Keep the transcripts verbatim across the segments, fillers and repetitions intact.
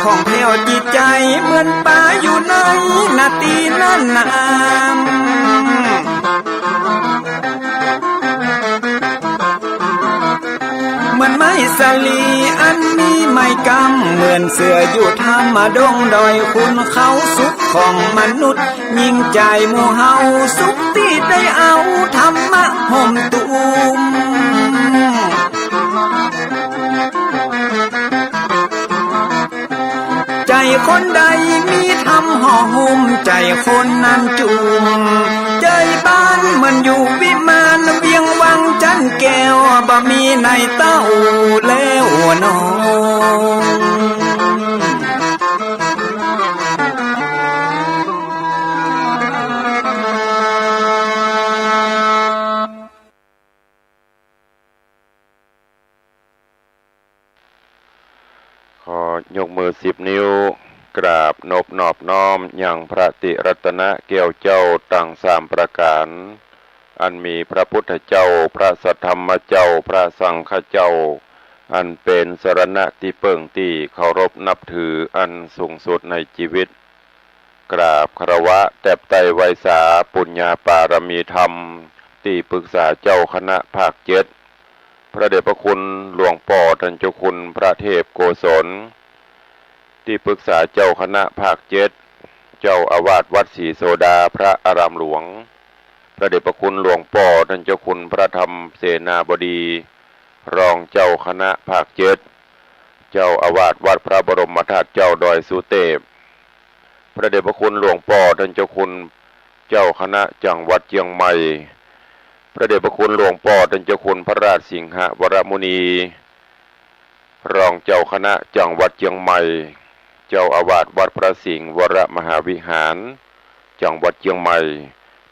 ผ่องแผ้วจิตใจ๋เหมือนป๋าอยู่ในนาตี้นั้นนา เหมือนไม้สาลีอันมีไม้กำ เหมือนเสื้ออยู่ถ้ำดงดอย ขุนเขาสุขของมนุษย์ ยิ่งใจ๋หมู่เฮาสุขตี้ได้เอาธรรมะห่มตุ้ม ใจ๋คนใดมีธรรมห่อหุ้ม ใจ๋คนนั้นจุ่ม ใจ๋บ้านเหมือนอยู่วิมาน เวียงวังจันแก้ว บ่มีในเต้าแล้วน้อง ขอยกมือสิบนิ้ว กราบนบนอบน้อมยังพระติรัตนะแก้วเจ้าตังสามประก๋าน อันมีพระพุทธเจ้า พระสัทธรรมเจ้า พระสังฆเจ้า อันเป๋นสรณะตี้เปิ้งตี้เคารพนับถืออันสูงสุดในจีวิต กราบคารวะแตบไต้ไหว้สาปุญญาปารมีธรรม ตี้ปรึกษาเจ้าคณะภาคเจ็ด พระเดชพระคุณหลวงป้อต้านเจ้าคุณพระเทพโกศล ตี้ปรึกษาเจ้าคณะภาคเจ็ด เจ้าอาวาสวัดศรีโสดาพระอารามหลวง พระเดชพระคุณหลวงป้อต้านเจ้าคุณพระธรรมเสนาบดี รองเจ้าคณะภาคเจ็ด เจ้าอาวาสวัดพระบรมธาตุเจ้าดอยสุเตพ พระเดชพระคุณหลวงป้อต้านเจ้าคุณเจ้าคณะจังหวัดเจียงใหม่ พระเดชพระคุณหลวงป้อต้านเจ้าคุณพระราชสิงหวรมุนี รองเจ้าคณะจังหวัดเจียงใหม่ เจ้าอาวาสวัดพระสิงห์วรมหาวิหาร จังหวัดเจียงใหม่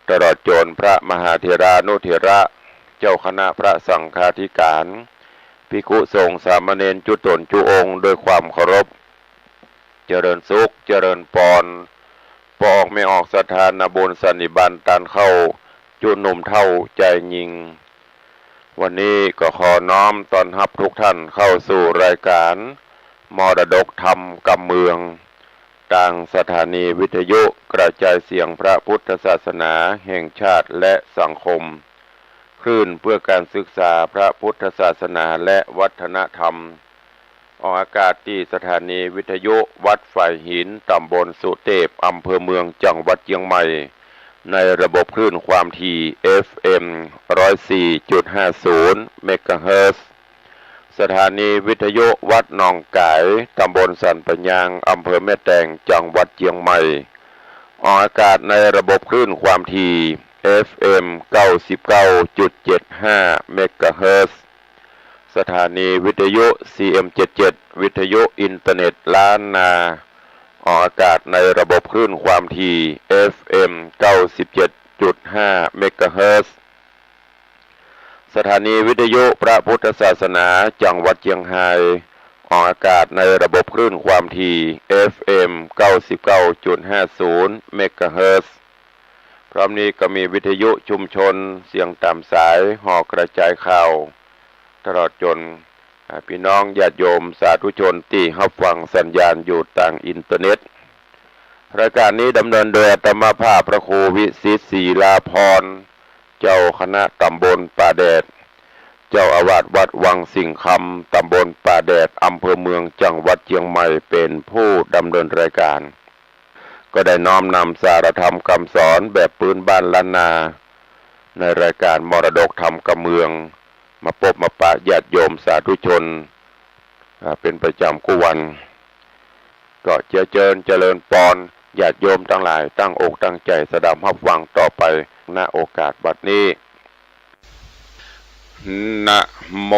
ตลอดจ๋นพระมหาเถรานุเถระ เจ้าคณะพระสังฆาธิการ ภิกขุสงฆ์สามเณรจุ๊ต๋นจุ๊องค์ด้วยความเคารพ เจริญสุข เจริญปอน ป้อออกแม่ออกศรัทธานาบุญสันนิบาตต้านเข้า จุ๊หนุ่มเฒ่าจายญิง วันนี้ก็ขอน้อมต้อนฮับทุกท่านเข้าสู่รายการมรดกธรรมกำเมือง ตางสถานีวิทยุกระจายเสียงพระพุทธศาสนาแห่งชาติและสังคม คลื่นเพื่อการศึกษาพระพุทธศาสนาและวัฒนธรรม ออกอากาศตี้สถานีวิทยุวัดฝายหิน ต๋ำบลสุเตพ อำเภอเมือง จังหวัดเจียงใหม่ ในระบบคลื่นความถี่ เอฟเอ็ม ร้อยสี่จุดห้าศูนย์ เมกะเฮิรตซ์ สถานีวิทยุวัดหนองก๋าย ต๋ำบลสันป่ายาง อำเภอแม่แตง จังหวัดเจียงใหม่ ออกอากาศในระบบคลื่นความถี่ เอฟเอ็ม เก้าสิบเก้าจุดเจ็ดห้า เมกะเฮิรตซ์ สถานีวิทยุ ซีเอ็มเจ็ดเจ็ด วิทยุอินเทอร์เน็ตล้านนา ออกอากาศในระบบคลื่นความถี่ เอฟเอ็ม เก้าสิบเจ็ดจุดห้า เมกะเฮิรตซ์ สถานีวิทยุพระพุทธศาสนาจังหวัดเจียงฮาย ออกอากาศในระบบคลื่นความถี่ เอฟเอ็ม เก้าสิบเก้าจุดห้าศูนย์ เมกะเฮิรตซ์ พร้อมนี้ก็มีวิทยุชุมชนเสียงต๋ามสาย หอกระจายข่าว ตลอดจ๋น อ่า ปี้น้องญาติโยมสาธุชนตี้ฮับฟังสัญญาณอยู่ตางอินเทอร์เน็ต รายการนี้ดำเนินโดยอาตมาภาพพระครูวิสิทธิ์ ศรีลาภรณ์ เจ้าคณะต๋ำบลป่าแดด เจ้าอาวาสวัดวังสิงห์คำ ต๋ำบลป่าแดด อำเภอเมือง จังหวัดเจียงใหม่ เป๋นผู้ดำเนินรายการ ก็ได้น้อมนำสารธรรมกำสอนแบบปื๊นบ้านล้านนา ในรายการมรดกธรรมกำเมือง มาปบมาปะญาติโยมสาธุชน อ่า เป๋นประจ๋ำกู้วัน ก็เจียเจิญเจริญปอน ญาติโยมตังหลายตั้งอกตั้งใจ๋สดับฮับฟังต่อไป ณ โอกาสบัดนี้ นะโม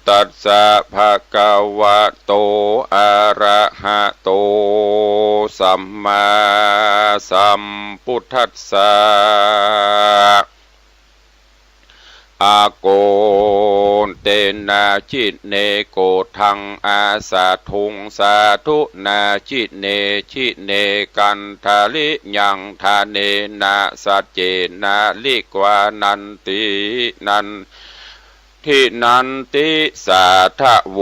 ตัสสะ ภะคะวะโต อะระหะโต สัมมาสัมพุทธัสสะ อะโกเตนะ จิเน โกธัง อาสาธุง สาธุนา จิเน จิเน กันทะลิยัง ทะเนนะ สัจเจนะ ลิกวานันติ นัน ทินันติ สาทะโว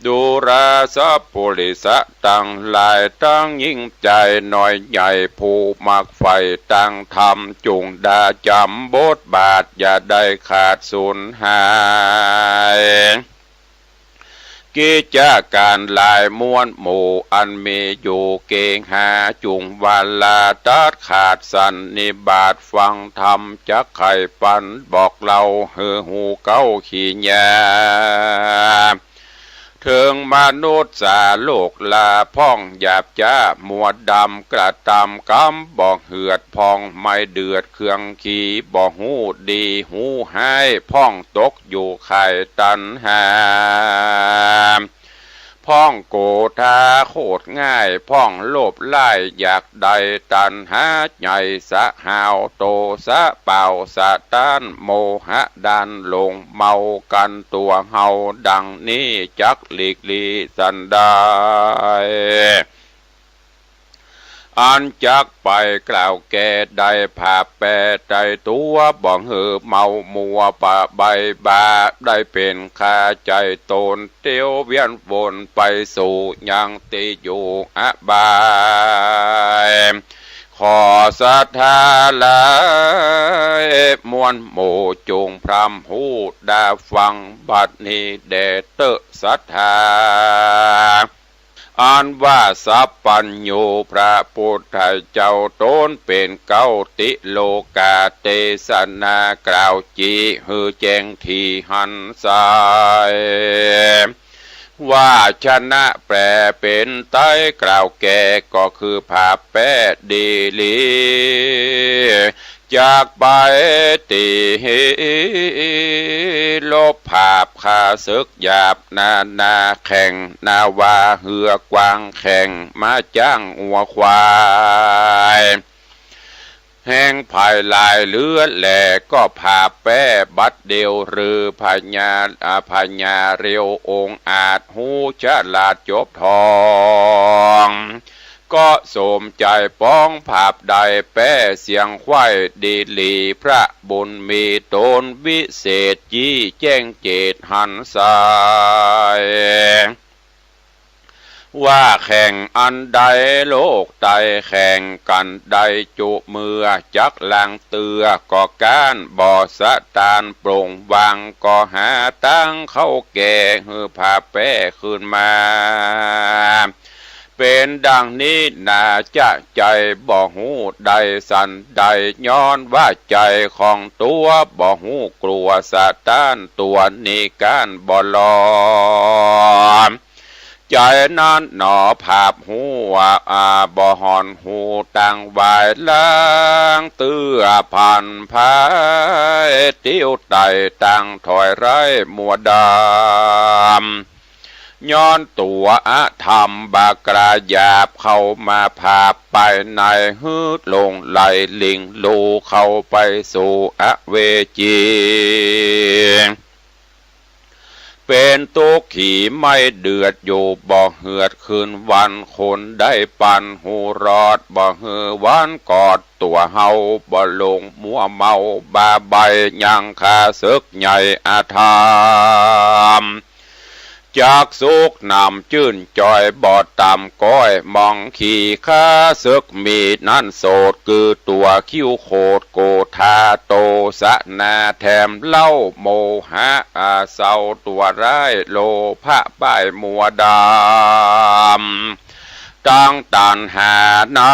ดูราสะปุริสะตังหลาย ตึงยิ่งใจ๋น้อยใหญ่ ผู้มักใฝ่ตางธรรม จุ่งดาจ๋ำบทบาท อย่าได้ขาดสูญหาย กิจก๋านหลายมวลหมู่ อันมีอยู่เกหา จุ่งวาลาตัดขาดสันนิบาต ฟังธรรมจักไขปัน บอกเล่าหื้อฮู้เก๊าขี้ยา เถิงมนุษย์สาโลกลา พ่องหยาบจ๊ามัวดำ กระตำกำบ่เหือด พ่องไม้เดือดเครื่องขี บ่ฮู้ดีฮู้ฮ้าย พ่องตกอยู่ข่ายตัณหา พ่องโกธาโคตรง่าย พ่องโลภร้ายอยากได้ ตัณหาใหญ่สะหาว โตสะเป่าสะต้าน โมหะด้านหลง เมากั๋นตั๋วเฮา ดังนี้จักหลีกหลีสันใด อันจักไปกล่าวแก่ ได้ผาบแปรไตรตั๋ว บ่หื้อเมามัวปะใบบ่า ได้เป๋นคาใจ๋ต๋น เตียวเวียนวนไปสู่ยังตี้อยู่อบาย ขอศรัทธาหลายมวลหมู่ จุ่งพร่ำฮู้ดาฟัง บัดนี้แด่เต๊อะศรัทธา อันว่าสัพพัญญูพระปุทธเจ้า ต๋นเป๋นเก๊าติโลกา เตสนากล่าวจีหื้อแจ้งถี่หันใส วาชนะแปลเป๋นไตยกล่าวแก่ ก็คือผาบแปรดีหลี จักไปตี้ลบผาบข้าศึกหยาบนานาแข่ง นาวาเฮือกว้างแข่ง ม้าจ๊างงัวควาย แฮงผายหลายเหลือแหล่ ก็ผาบแปรบัดเดียว ฤาษีพญา อ่า พญาเร็วองอาจ ฮู้ฉลาดจบทอง ก็สมใจ๋ป๋องผาบได้แปรเสียงไขว้ดีหลี พระบุญมีต๋นวิเศษ จี้แจ้งเจตหันใส ว่าแข่งอันใดโลกไตแข่งกั๋นได้จุเมื่อ จักลังเตื้อก็ก๊านบ่สะตาน ปลงวางก็หาตางเข้าแก่ หื้อผาบแปรคืนมา เป๋นดังนี้นา จะใจ๋บ่ฮู้ได้สันใด ย้อนว่าใจ๋ของตั๋วบ่ฮู้กลัวสะตาน ตั๋วนี้ก๊านบ่ลอม ใจ๋นั้นหนอผาบฮู้ว่า อ่า บ่หอนฮู้ตังวาย ลังเตื้อผันผาย เตียวไต่ตังถอยไร้มัวดำ ย้อนตั๋วอธรรมบ่ากล้าหยาบ เข้ามาผาบไปใน หื้อหลงไหลหลิงลู่ เข้าไปสู่อเวจี เป๋นตุ๊กขีไม่เดือดอยู่บ่เหือดคืนวัน คนได้ปันหูรอด บ่หื้อวันกอดตั๋วเฮา บ่หลงมัวเมาบ้าใบ้ ยังข้าศึกใหญ่อธรรม จักสุขหนำจื้นจอย บ่ต่ำก้อยมองขี่ ข้าศึกมีนั้นโสด คือตั๋วคิ้วโขดโกธา โตสะนาแถมเล่า โมหะอาเศร้าตั๋วร้าย โลภะป้ายมัวดำ ตังตัณหาน้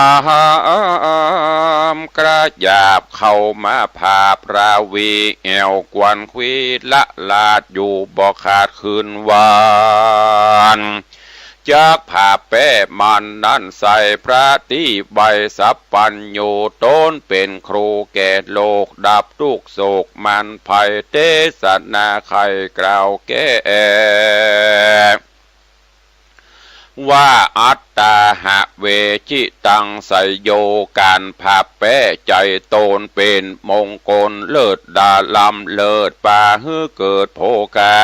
ำกระหยาบ เข้ามาผาบราวีแอ่วกวนควีละลาดอยู่บ่ขาดคืนวัน จักผาบแปรมันนั้นใส่ พระตี้ไหว้สัพพัญญู ต๋นเป๋นครูแก่โลก ดับตุ๊กข์โศกมันภัย เตสนาไขกล่าวแก้ ว่าอัตตาหะเวชิตังไสโย ก๋านผาบแปรใจ๋ต๋นเป๋นมงคลเลิศดาล้ำเลิศ ปาหื้อเกิดโภคา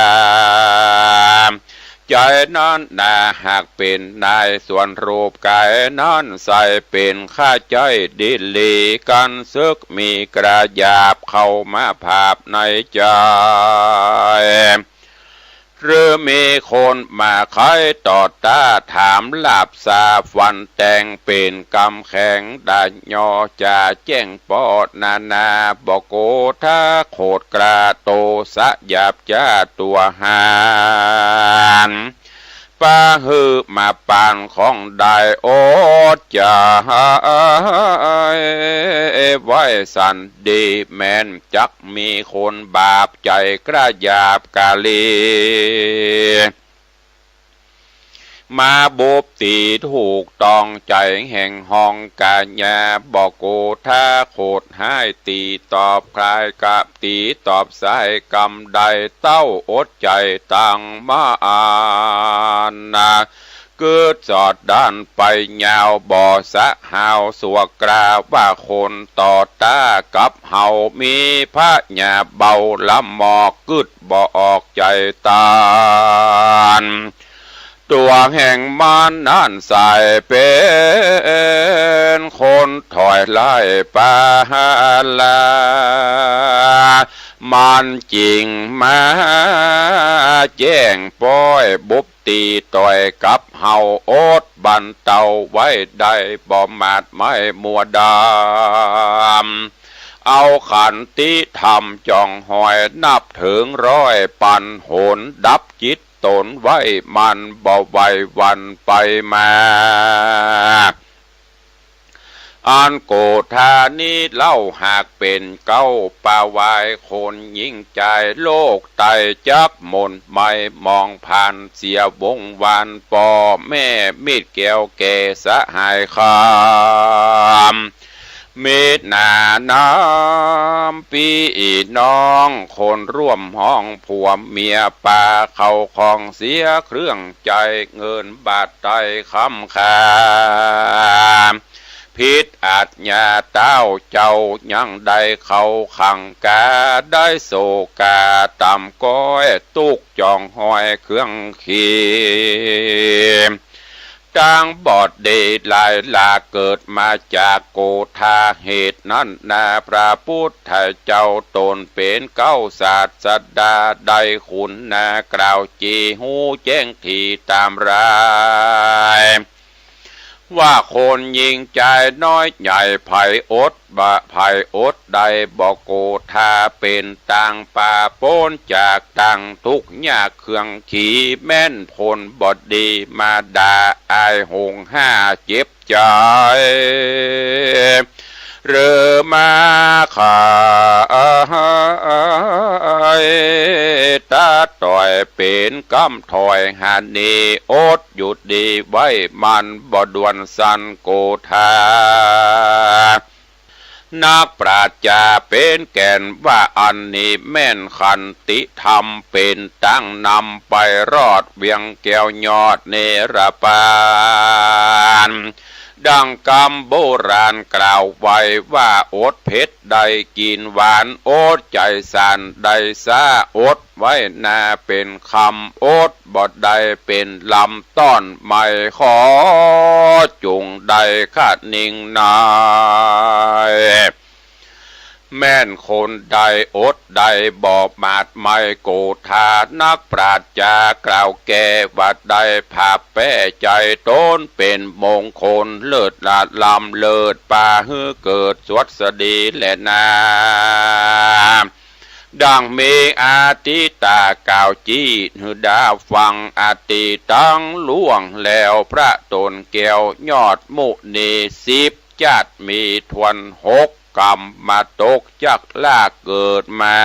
ใจ๋นั้นนาหากเป๋นนาย ส่วนรูปก๋ายนั้นใส่ เป๋นข้าใจ๊ดีหลี กั๋นศึกมีกระหยาบ เข้ามาผาบในใจ๋ หรือมีคนมาไขต่อต้า ถามหลาบสาฟันแตง เป๋นกำแข็งดาหยอ จะแจ้งป้อนานา บ่โกธาโขดกล้า โตสะหยาบจ๊าตั๋วหาญ ปาหื้อมาปานของได้อดจะไว้สันดี แม้นจักมีคนบาปใจ๋กล้าหยาบกาลี มาบุบตี๋ถูกต้องใจ๋แห่งห้องกายา บ่โกธาโขดฮ้าย ตี๋ตอบคลายกับตี๋ตอบสาย กำได้เต้าอดใจ๋ตังมาอานา กึ๊ดสอดด้านไปยาว บ่สะหาวสัวกล้า ว่าคนต่อต้ากับเฮา มีพยาเบาละหมอก กึ๊ดบ่ออกใจ๋ตาน ตั๋วแห่งมันนั้นใส่เป๋นคนถอยไล่ปาลา มันจึงมาแจ้งป้อยบุบ ตี๋ต่อยกับเฮา อดบันเตาไว้ได้ บ่หมาดไหม้มัวดำ เอาขันติธรรมจ่องหอย นับเถิงร้อยปันหน ดับจิตตนไว้ มันบ่ไหวหวั่นไปมา อันโกธานี้เล่าหากเป๋นเก๊า ปาวายคนหญิงจาย โลกไตจักหม่นไหม้หมองพานเสียวงวาน ป้อแม่มิตรแก้วแก่สหายคำ มิตรหน้าน้ำปี้น้อง คนร่วมห้องผัวเมีย ปาเข้าของเสียเครื่องใจ๊ เงินบาทไตคำคา ผิดอาจญาเต้าเจ้า ยังได้เข้าขังกา ได้โศกาต่ำก้อย ตุ๊กข์จ่องหอยเครื่องขี ตังบ่ดีหลายหลาก เกิดมาจากโกธา เหตุนั้นนาพระปุทธเจ้า ตนเป๋นเก๊าศาสดา ได้คุณนากล่าวจี๋ ฮู้แจ้งถี่ต๋ามราย ว่าคนหญิงจายน้อยใหญ่ ใผอดบ่ ใผอดได้ บ่โกธาเป๋นตางปา ป๊นจากตังทุกข์ยากเครื่องขี แม้นคนบ่ดีมาด่าอาย หงห้าเจ็บใจ๋ หรือมาขายตาต่อย เป๋นกำถอยหาหนี อดอยู่ดีไว้ มันบ่ด่วนสันโกธา นักปราชญ์จาเป๋นแก่นว่า อันนี้แม่นขันติธรรม เป๋นตางนำไปรอด เวียงแก้วยอดเนรปาน ดังกำโบราณกล่าวไว้ว่า อดเผ็ดได้กิ๋นหวาน อดใจ๋สันได้ซ้า อดไว้นาเป๋นคำ อดบ่ได้เป๋นลำ ต้อนไม้ขอจุ่งได้คะนิงนาย แม่นคนใดอดได้บ่หมาดไหม้ โกธานักปราชญ์จากล่าวแก้ว่า ได้ผับแป้ใจ๋ต๋นเป๋นมงคล เลิศละล้ำเลิศ ปาหื้อเกิดสวัสดีแลนา ดังมีอทิตากล่าวจี้ หื้อดาฟังอทิตังล่วงแล้ว พระต๋นแก้วยอดมุนี สิบจ๊าติมีถ้วนหก กำมาตกจักลากเกิดมา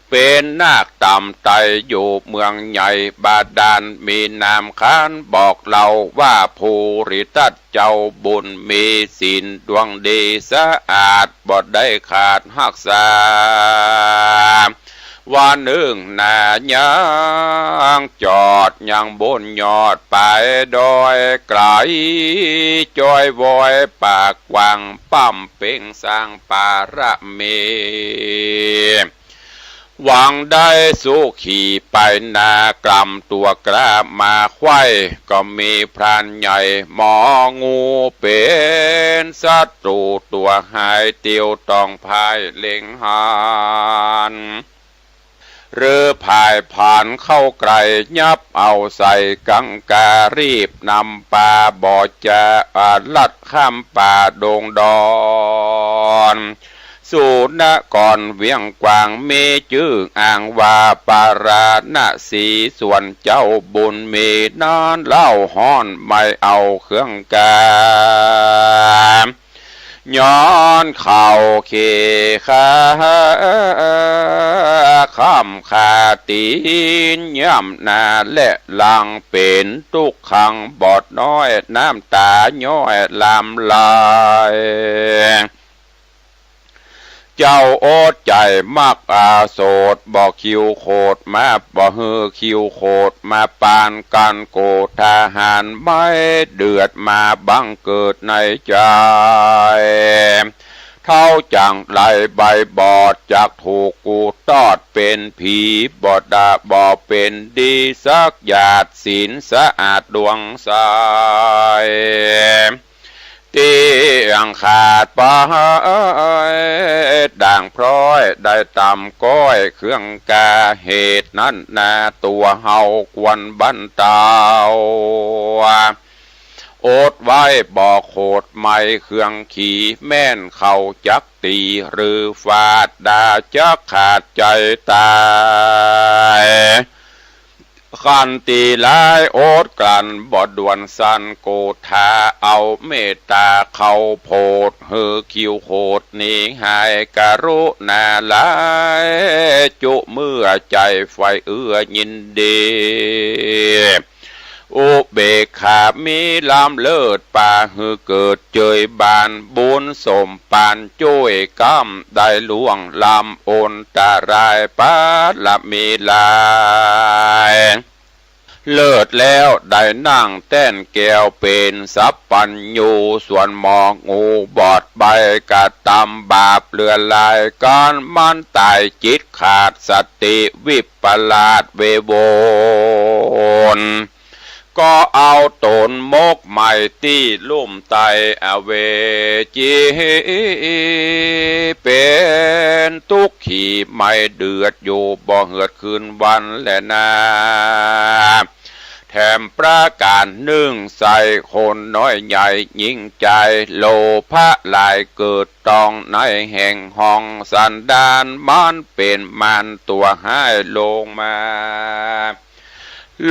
เป๋นนาคต่ำไต้อยู่เมืองใหญ่บาดาล มีนามขานบอกเล่าว่า ภูริทัต เจ้าบุญมีศีลดวงดีสะอาด บ่ได้ขาดฮักษา วันนึ่งนายังจอดยังบนยอดปายดอยไก๋ จ้อยวอยปากกว้าง ปั๊มเป๋งสร้างปารมี หวังได้สุขีไปนา กล่ำตั๋วกล้ามาไขว้ ก็มีพรานใหญ่หมองู เป๋นศัตรูตั๋วฮ้าย เตียวต้องพ่ายเล็งหัน หรือผ่ายผานเข้าใกล้ ยับเอาใส่กังกา รีบนำปา บ่จะอาลัดข้ามป่าดงดอน สู่นครเวียงกวาง มีจื้ออ้างว่าปาราณสี ส่วนเจ้าบุญมีนั้นเล่าฮ้อน ไม่เอาเครื่องกา ย้อนเข้าเขตค่ำคาตีนย่ำหน้า และหลังเป๋นตุ๊กขังบอดน้อย น้ำตาย้อยหลั่งไหล เจ้าอดใจ๋มักอาโสด บ่คิวโขดมา บ่หื้อคิวโขดมาปานกั๋น โกฏทหารไม่เดือดมาบังเกิดในใจ๋ เฒ่าจั่งไรใบบอด จักถูกกูตอดเป๋นผี บ่ดาบ่เป๋นดีสักหยาด ศีลสะอาดดวงใส ตี้อังขาดไป ด่างพร้อยได้ต่ำก้อยเครื่องกา เหตุนั้นนาตั๋วเฮาควรบั้นเตา อดไว้บ่โขดไหมเครื่องขี แม่นเขาจักตี๋หรือฟาด ดาจักขาดใจ๋ตาย คันตี้ร้ายอดกลั้นบ่ด่วนสัน โกฏฐาเอาเมตตาเข้าโผด หื้อคิวโขดหนีหาย กรุณาหลายจุเมื่อใจ๋ใฝ่เอื้อยินดี อุเบกขามีล้ำเลิศปา หื้อเกิดเจยบาน บุญสมปานจ้วยก้ำ ได้ล่วงล้ำอันตราย ปารมีหลายเลิศแล้ว ได้นั่งแต้นแก้วเป๋นสัพพัญญู ส่วนหมองูบอดใบกระตำบาปเหลือหลาย ก๋านมันต๋ายจิตขาดสติวิปลาสเววน ก็เอาต๋นหมกไหม้ตี้ลุ่มใต้อเวจี เป๋นตุ๊กขีไหม้เดือดอยู่ บ่เหือดคืนวันแลนา แถมประก๋านนึ่งใส่คนน้อยใหญ่ยิ่งใจ๋ โลภะหลายเกิดต้องในแห่งห้อง สันดานมันเป๋นมารตั๋วฮ้ายลงมา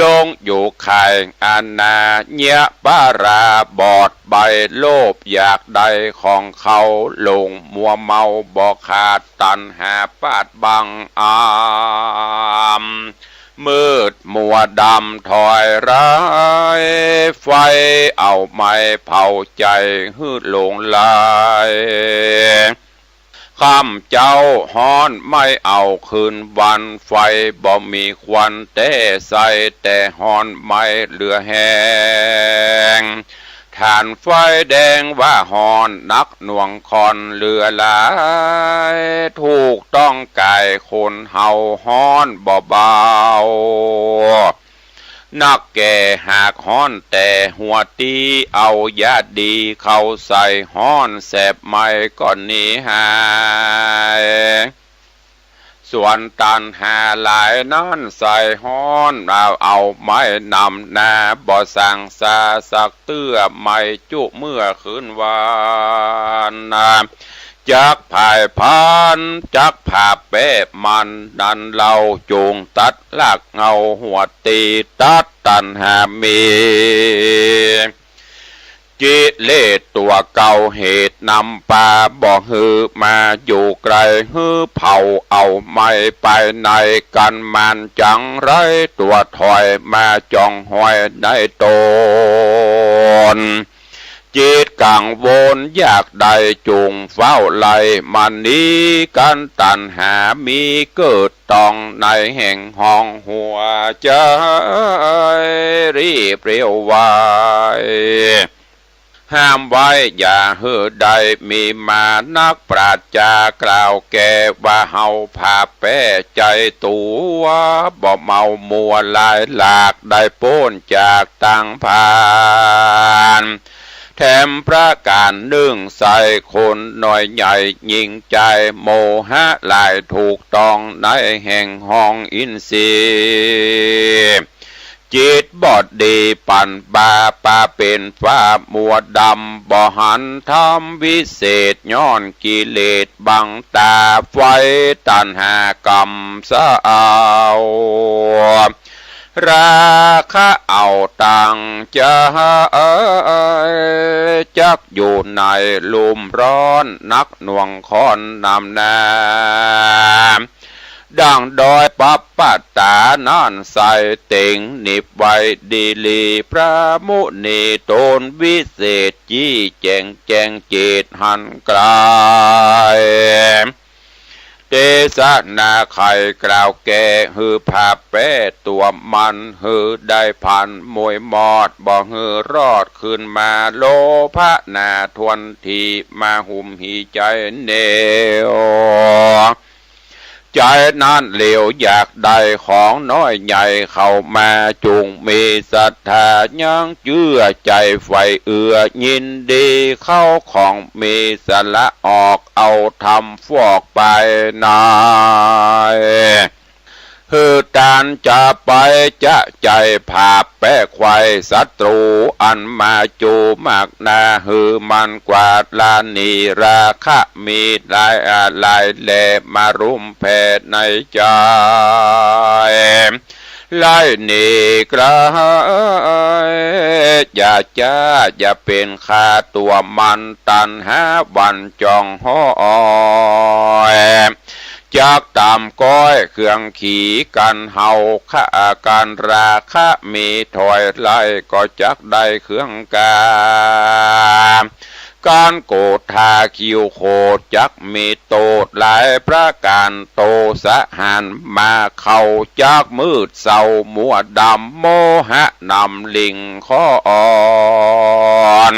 ลงอยู่ข่ายอนาเยียะปาราบอดใบ โลภอยากได้ของเขา หลงมัวเมาบ่ขาด ตัณหาปาดบังอำ มืดมัวดำถอยร้าย ไฟเอาไหม้เผาใจ๋หื้อหลงไหล ค่ำเจ๊าฮ้อนไม่เอาคืนวัน ไฟบ่มีควันแต๊ใส่ แต่ฮ้อนไหม้เหลือแฮง ถ่านไฟแดงว่าฮ้อนนักหน่วงค่อนเหลือหลาย ถูกต้องก๋ายคนเฮาฮ้อนบ่เบา นักแก่หากฮ้อนแต่หัวตี้ เอายาดีเข้าใส่ฮ้อนแสบไหม้ก็หนีหาย ส่วนตัณหาหลายนั้นใส่ฮ้อน เอา เอาไหม้นำหน้า บ่สังสาสักเตื้อ ไหม้จุเมื่อคืนวันนา จักผ่ายผาน จักผาบแป๊บมัน นั้นเล่าจุ่งตัดรากเหง้าหัวตี้ ตัดตัณหามี กิเลสตั๋วเก่าเหตุนำปา บ่หื้อมาอยู่ใก้ หื้อเผาเอาไหม้ไปใน กั๋นมันจังไรตั๋วถอยมาจ่องหอยในต๋น จิตกังวลอยากได้จุ่งเฝ้าไล่มันหนีกั๋น ตัณหามีเกิดต้องในแห่งห้องหัวใจ๋ รีบเร็วไว ห้ามไว้อย่าหื้อได้มีมา นักปราชญ์กล่าวแก่ว่า เฮาผาบแป๊ใจ๋ตั๋ว บ่เมามัวหลายหลาก ได้ป๊นจากตังผาน แถมประก๋านนึ่งใส่คนน้อยใหญ่ยิ่งใจ๋ โมหะหลายถูกต้องในแห่งห้องอินทรีย์ จิตบอดดีปันบาปปะเป๋นฝ้ามัวดำ บ่หันธรรมวิเศษ ย้อนกิเลสบังต๋า ไฟตัณหากำสะเอา ราคะเอาตังใจ๋ จักอยู่ในลุ่มร้อนหนักหน่วงข้อนนำนา ดั่งดอยปับปะตานั้นใสเต็งหนิบไว้ดีหลี พระมุนีต๋นวิเศษ จี้แจ๋งแจ้งเจตหันไกล เตสนาใค่กล่าวแก้หื้อผาแป้ตั๋วมัน หื้อได้ผันมวยมอด บ่หื้อรอดคืนมา โลภะหนาถ้วนตี้มาหุ้มหีใจ๋แน่ว ใจ๋นั้นเหลียวอยากได้ของน้อยใหญ่เข้ามา จุ่งมีศรัทธายังเจื้อใจ๋ใฝ่เอื้อยินดี เข้าของมีสละออกเอาธรรมฟอกไปใน หื้อตานจะไปจะใจ๋ผาแป้ไขว่ศัตรู๋อันมาจูมากหนา หื้อมันกวาดละหนีราคะมีหลายอาหลายแหล่มารุมแผ่ในใจ๋ ไล่หนีไกล อย่าจ้าอย่าเป๋นข้าตั๋วมัน ตัณหาหวั่นจ้องห้อย จักต๋ามก้อยเครื่องขีกั๋นเฮา ข้ากั๋นราคะมีถอยไล่ ก็จักได้เครื่องกา ก๋านโกธาคิวโขดจักมีโต้ษหลายประก๋าน โตสะหันมาเข้าจักมืดเศร้ามัวดำ โมหะนำลิงข้ออ่อน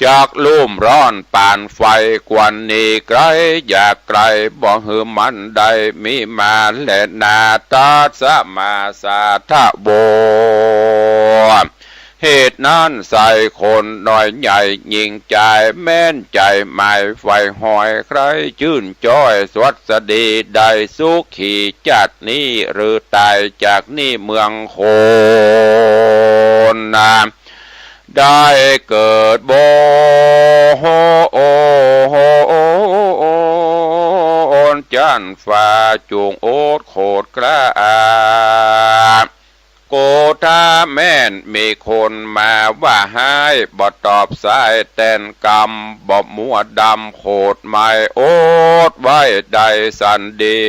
จักลุ่มร้อนปานไฟ ควรหนีไกลอย่าใก้ บ่หื้อมันได้มีมาแลนา ตัสมาสาทะโว เหตุนั้นใส่คนน้อยใหญ่ยิ่งใจ๋ แม่นใจ๋หมายใฝ่หอย ใคร่จื้นจ้อยสวัสดี ได้สุขีจาตินี้ หรือต๋ายจากนี้เมืองคนนา ได้เกิดบนจั๊นฟ้า จุ่งอดโขดกล้า โกธาแม่นมีคนมาว่าฮ้าย บ่ตอบสายแตนกำ บ่มัวดำโขดหมาย อดไว้ได้สันดี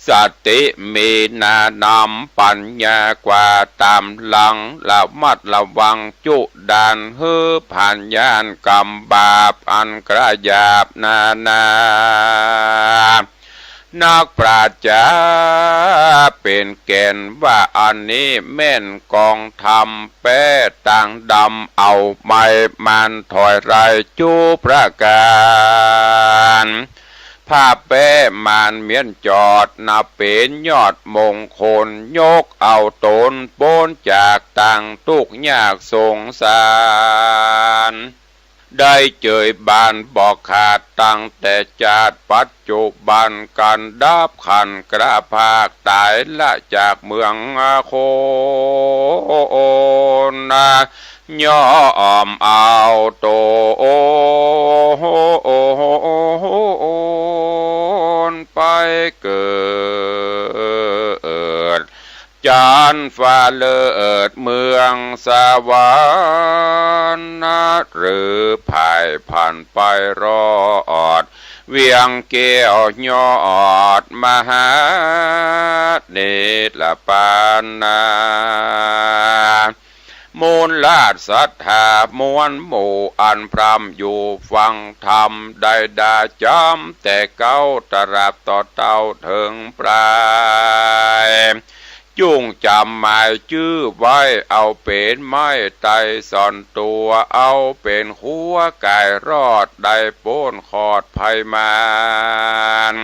สติมีหนานำ ปัญญากว่าต๋ามหลัง ระมัดระวังจุดาน หื้อผ่านย่านกรรมบาป อันกระหยาบนานา นักปราชญ์จ๋าเป๋นแก่นว่า อันนี้แม่นกองธรรม แป๊ต่างดำเอาไม้มานถอยไล่จุประก๋าน ผ้าแป๊มานเมี้ยนจอด นับเป๋นยอดมงคล ยกเอาต๋นป๊นจากตางตุ๊กข์ยากสงสาร ได้เจยบานบ่ขาดตั้งแต่จาติปัจจุบัน กั๋นดับขันธ์กล้าภาคต๋ายละจากเมืองคน ย่อมเอาต๋นไปเกิด จั๊นฟ้าเลิศเมืองสวรรค์ หรือผ่ายผ่านไปรอด เวียงแก้วยอดมหาเนตรปานนา มูลราชศรัทธามวลหมู่อันพร่ำอยู่ฟังธรรม ได้ด่าจ๋ำแต่เก๊าตราบต่อเต้าเถิงปลาย จุ่งจ๋ำหมายจื้อไว้ เอาเป๋นไม้ไตรส่อนตั๋ว เอาเป๋นคั้วก๋ายรอด ได้ป๊นขอดภัยมาร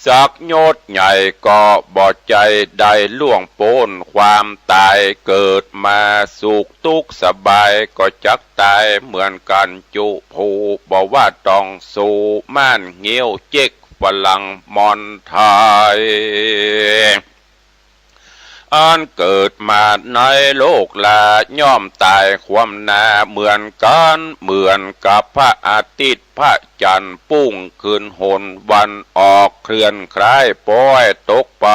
สักยศใหญ่ก็บ่ใจ้ได้ล่วงป๊นความต๋าย เกิดมาสุขตุ๊กสบายก็จักต๋ายเหมือนกั๋นจุผู้ บ่ว่าต้องสู้ม่านเงี้ยวเจ๊กฝรั่งมอญไทย อันเกิดมาในโลกลาย่อมต๋ายคว่ำหน้าเหมือนกั๋น เหมือนกับพระอาทิตย์พระจันทร์ปุ้งขึ้นหนวันออกเคลื่อนคล้ายป๊อยตกไป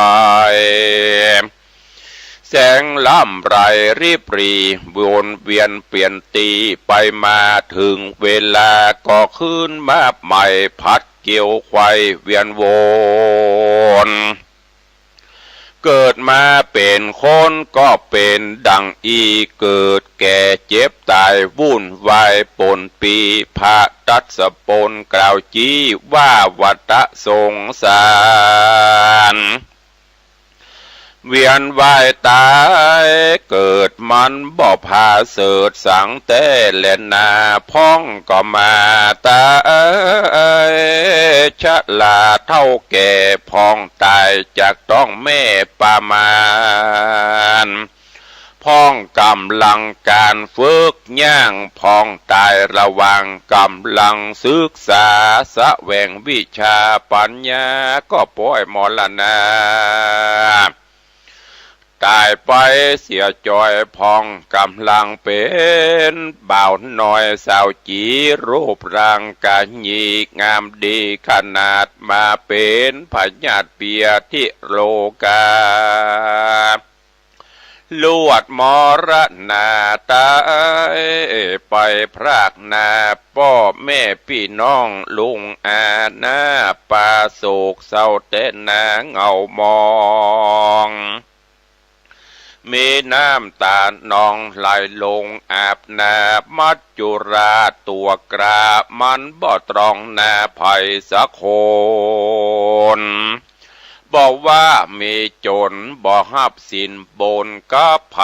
แสงลำไรริบหรี่วนเวียนเปลี่ยนตี้ไปมา เถิงเวลาก็คืนมาใหม่ ผัดเกวียวไขว่เวียนวน เกิดมาเป๋นคนก็เป๋นดั่งอี้ เกิดแก่เจ็บต๋ายวุ่นวายปนปี้ พระทศพลกล่าวจี๊ว่าวัฏสงสาร เวียนว่ายต๋ายเกิดมันบ่ผาเสริฐสังแต๊แลนา พ่องก็มาต๋ายชราเฒ่าแก่ พ่องต๋ายจากต๊องแม่ประมาณ พ่องก๋ำลังก๋านฝึกย่าง พ่องต๋ายระหว่างก๋ำลังศึกษา แสวงวิชาปัญญาก็ป๊อยมรณา ต๋ายไปเสียจ้อย พ่องก๋ำลังเป๋นบ่าวน้อยสาวจี๋ รูปร่างกะหยี่งามดีขนาด มาเป๋นพยาธิเปียธิโรคา ลวดมรณาต๋ายไปพรากหน้า ป้อแม่ปี้น้องลุงอาหน้า ปาโศกเศร้าแต๊นาเหงามอง มีน้ำต๋านองไหลลงอาบหน้า มัจจุราชตั๋วกร้า มันบ่ตรองหน้าใผสักคน บ่ว่ามีจ๋นบ่ฮับสินบน กับใผ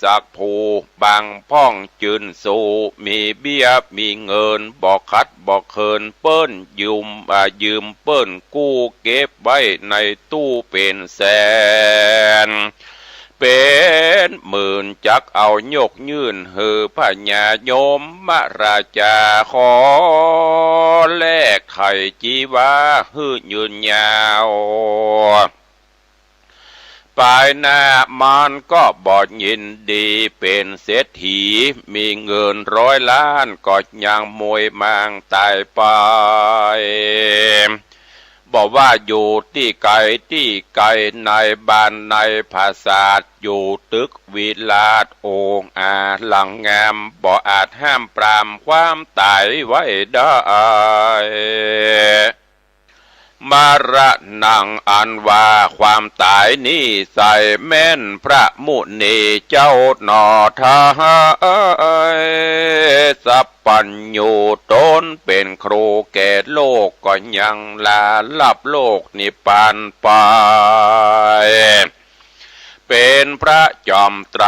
สักผู้ บางพ่องจื้นสู้ มีเบี้ยมีเงิน บ่ขัดบ่เขินเปิ้น ยืม อ่า ยืมเปิ้นกู้ เก็บไว้ในตู้เป๋นแสน เป๋นหมื่น จักเอายกยื่นหื้อพญายมราชา ขอแลกไถ่จีวาหื้อยืนยาว ปายหน้ามันก็บ่ยินดีเป๋นเศรษฐี มีเงินร้อยล้านก็ยังมวยมางต๋ายไป บ่ว่าอยู่ตี้ไกลตี้ไกล ในบ้านในผาสาท อยู่ตึกวิลาศองอาลังงาม บ่อาจห้ามปรามความต๋ายไว้ได้ มรณัง อันว่าความต๋ายนี้ใส่แม่นพระมุนีเจ้าหนอไท้ สัพพัญญูต๋นเป๋นครูแก่โลก ก็ยังลาลับโลกนิพพานไป เป๋นพระจอมไตร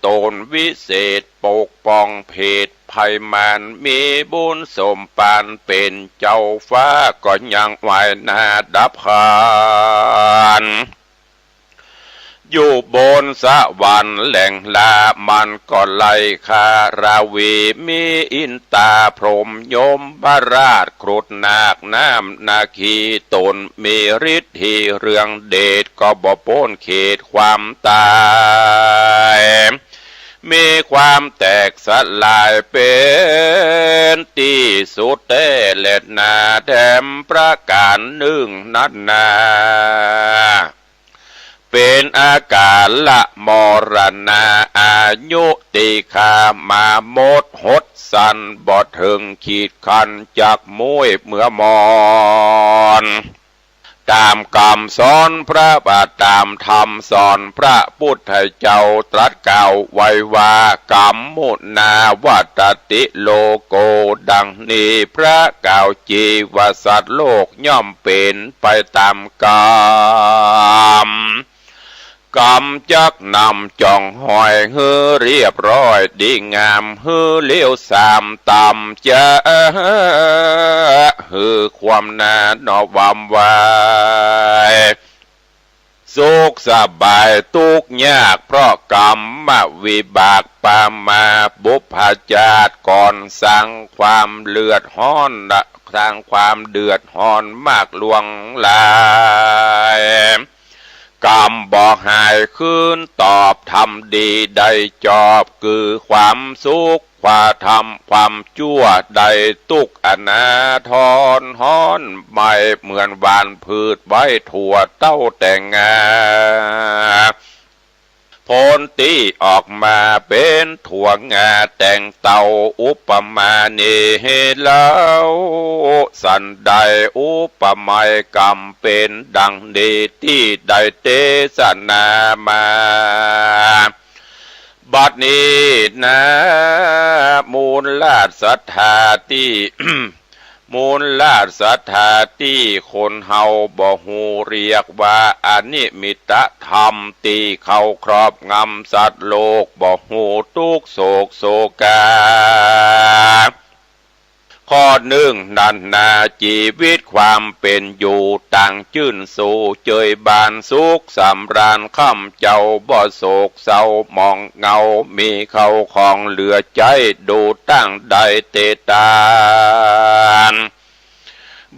ต๋นวิเศษ ปกป้องเพศภัยมาร มีบุญสมปานเป๋นเจ้าฟ้า ก็ยังไหว้หน้าดับขัน อยู่บนสวรรค์แหล่งลามันก็ไล่ฆ่าราวี มีอินตาพรหมยมราชครุฑนาคน้ำนาคี ต๋นมีฤทธิเรืองเดช ก็บ่ป๊นเขตความต๋าย มีความแตกสลายเป๋นตี้สุดแต๊แลนา แถมประก๋านนึ่งนั้นนา เป๋นอากาละมรณา อายุติคามามดหดสั้น บ่เถิงขีดขันจักมุ้ยเมื่อมอน ต๋ามกำสอนพระบาท ต๋ามธรรมสอนพระปุทธเจ้า ตรัสกล่าวไว้ว่า กัมมุนาวัตติโลโก ดังนี้พระกล่าวจีว่าสัตว์โลกย่อมเป๋นไปต๋ามกำ กำจักนำจ่องหอยหื้อเรียบร้อยดีงาม หื้อเลวสามต่ำจ๊า หื้อความหนาหนอวำไว สุขสบายตุ๊กข์ยากเพราะกรรมวิบากปามา บุพชาติก่อนสร้างความเดือดฮ้อน สร้างความเดือดฮ้อนมากหลวงหลาย กรรมบ่หายคืนตอบ ทำดีได้จอบ คือความสุข ความทำความจั่วได้ตุ๊กข์อนาทร ฮ้อนไหม้เหมือนหว่านพืชไว้ถั่วเต้าแต่งงา ผลตี้ออกมาเป๋นถั่วงาแต่งเต้า อุปมานี้เล่า สันใดอุปไมยกรรมเป๋นดังนี้ตี้ได้เตสนามา บัดนี้นา มูลราชศรัทธาตี้ มูลราชศรัทธาตี้คนเฮาบ่ฮู้เรียกว่าอนิมิตธรรม ตี้เข้าครอบงำสัตว์โลก บ่ฮู้ตุ๊กข์โศกโศกา ข้อนึ่งนั้นนา จีวิตความเป๋นอยู่ต่างจื้นสู่เจยบานสุขสำราญค่ำเจ้า บ่โศกเศร้าหมองเหงา มีเข้าของเหลือใจ๊ ดูตั้งได้เตตาน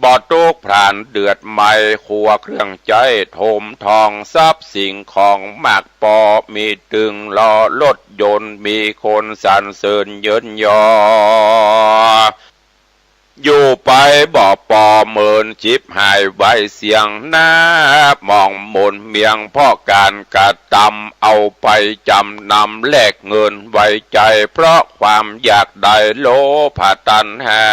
บ่ตุ๊กข์พร่านเดือดไหม้ ครัวเครื่องใจ๊ถมทอง ทรัพย์สิ่งของมากปอ มีตึงล้อรถยนต์ มีคนสรรเสริญเยินยอ อยู่ไปบ่ปอเมิน ฉิบหายไวเสี้ยงนา หมองหมนเมียงเพราะก๋านกระตำ เอาไปจ๋ำนำแลกเงินไว้ใจ๊ เพราะความอยากได้โลภะตัณหา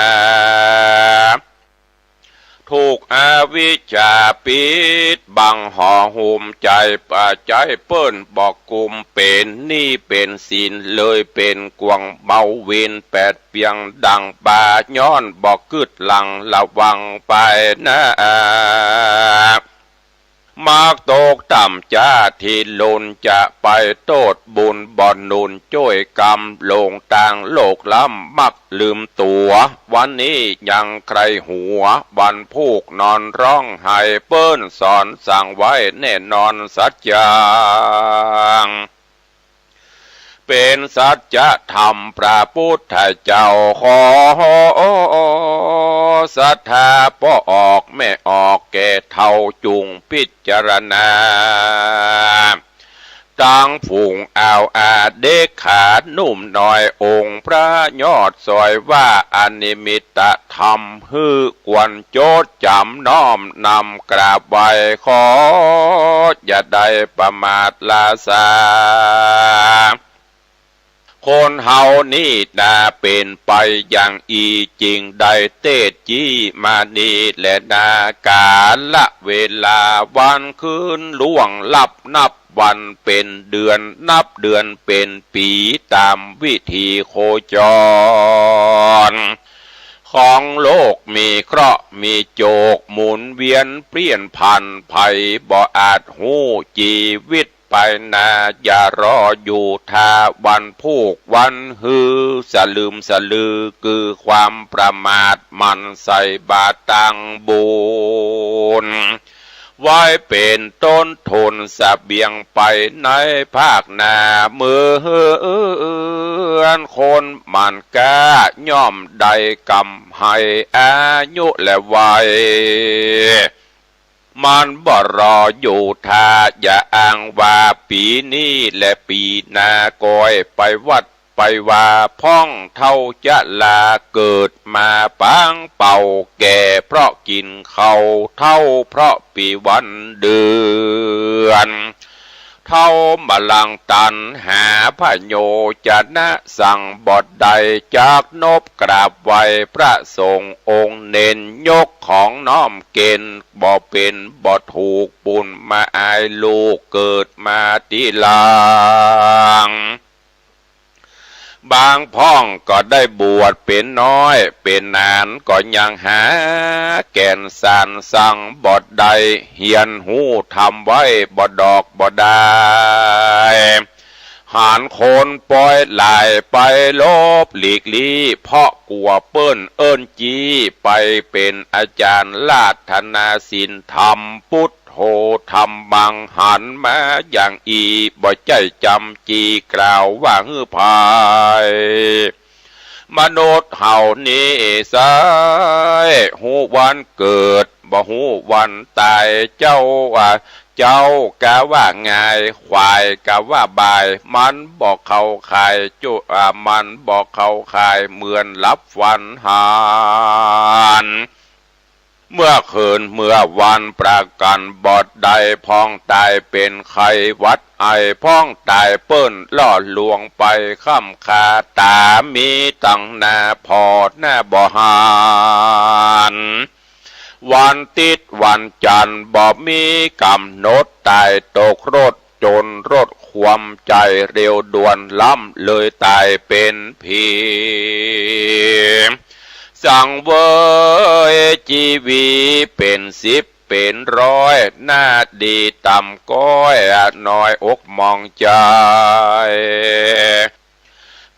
ถูกอวิชชาปิดบังห่อหุ้มใจ๋ ปะใจ๊เปิ้นบ่กุม เป๋นหนี้เป๋นสิน เลยเป๋นกวางเบา วินแปดเปียงดั่งปลา ย้อนบ่กึ๊ดหลั่งระวังไปนา มักตกต่ำจ๊า ตี้ลุนจะไปโต้ษบุญ บ่หนุนจ้วยกรรม หลงตางโลกล้ำ มักลืมตั๋ว วันนี้ยังใคร่หัว วันพูกนอนฮ้องไห้ เปิ้นสอนสั่งไว้แน่นอนสัจจัง เป๋นสัจธรรมพระพุทธเจ้า ขอศรัทธาป้อออกแม่ออกแก่เฒ่า จุ่งพิจารณา ตังฝูงอ่าวอาเด็กขาหนุ่มน้อย องค์พระยอดสอยว่าอนิมิตธรรม หื้อควรจดจ๋ำน้อมนำกราบไหว้ ขออย่าได้ประมาทล้าช้า คนเฮานี้นาเป๋นไปอย่างอี้ จึงได้เตสน์จี้มานี้แลนา ก๋าละเวลาวันคืนล่วงลับนับวันเป๋นเดือน นับเดือนเป๋นปี๋ ต๋ามวิถีโคจร ของโลกมีเคราะห์มีโจก หมุนเวียนเปลี่ยนผัน ใผบ่อาจฮู้จีวิตไปนา อย่ารออยู่ถ้าวันพูกวันฮือ สลึมสลือคือความประมาท หมั่นใส่บาตรตังบุญ ไว้เป๋นต้นทุนเสบียงไปในภาคหน้า เหมือนคนหมั่นกล้าย่อมได้กำไร อายุและวัย มันบ่รออยู่ถ้า อย่าอ้างว่าปี๋นี้และปี๋หน้า ก้อยไปวัดไปวา พ่องเฒ่าจะลา เกิดมาปางเป่า แก่เพราะกิ๋นข้าว เฒ่าเพราะปี๋วันเดือน เฒ่าบ่ลังตัณหา พโยชนะสั่งบ่ได้ จักนบกราบไหว้พระสงฆ์องค์เน้น ยกของน้อมเก๋ณฑ์ บ่เป๋นบ่ถูก ปุ้นมาอายลูกเกิดมาตี้หลัง บางพ่องก็ได้บวชเป๋นน้อยเป๋นนาน ก็ยังหาแก่นสารสั่งบ่ได้ เฮียนฮู้ธรรมไว้บ่ดอกบ่ดา หันคนปอยหลายไปหลบหลีกลี้ เพราะกั๋วเปิ้นเอิ้นจี้ ไปเป๋นอาจ๋ารย์ราตนาศีลธรรม พุทโธธัมมัง หันมาอย่างอี้ บ่ใจ้จ๋ำจี้กล่าวว่าหื้อใผ มนุษย์เฮานี้ใส้ ฮู้วันเกิด บ่ฮู้วันต๋าย เจ้าว่า เจ๊ากาว่าง่าย ขวายกาว่าบ่าย มันบ่เข้าข่ายจุ อ่า มันบ่เข้าข่าย เหมือนหลับฝันหัน เมื่อคืนเมื่อวันประกั๋นบ่ได้ พ่องต๋ายเป๋นไข้หวัดไอ พ่องต๋ายเปิ้นล่อลวงไปค่ำคา ต๋ามีตังหน้าผ่อหน้าบ่หัน วันติ๊ดวันจั๋นบ่มีก๋ำหนด ต๋ายตกรถ จ๋นรถคว่ำ ใจ๋เร็วด่วนล้ำ เลยต๋ายเป๋นผี สังเวยจีวีเป๋นสิบเป๋นร้อย หน้าดีต่ำก๊อย น้อยอกหมองใจ๋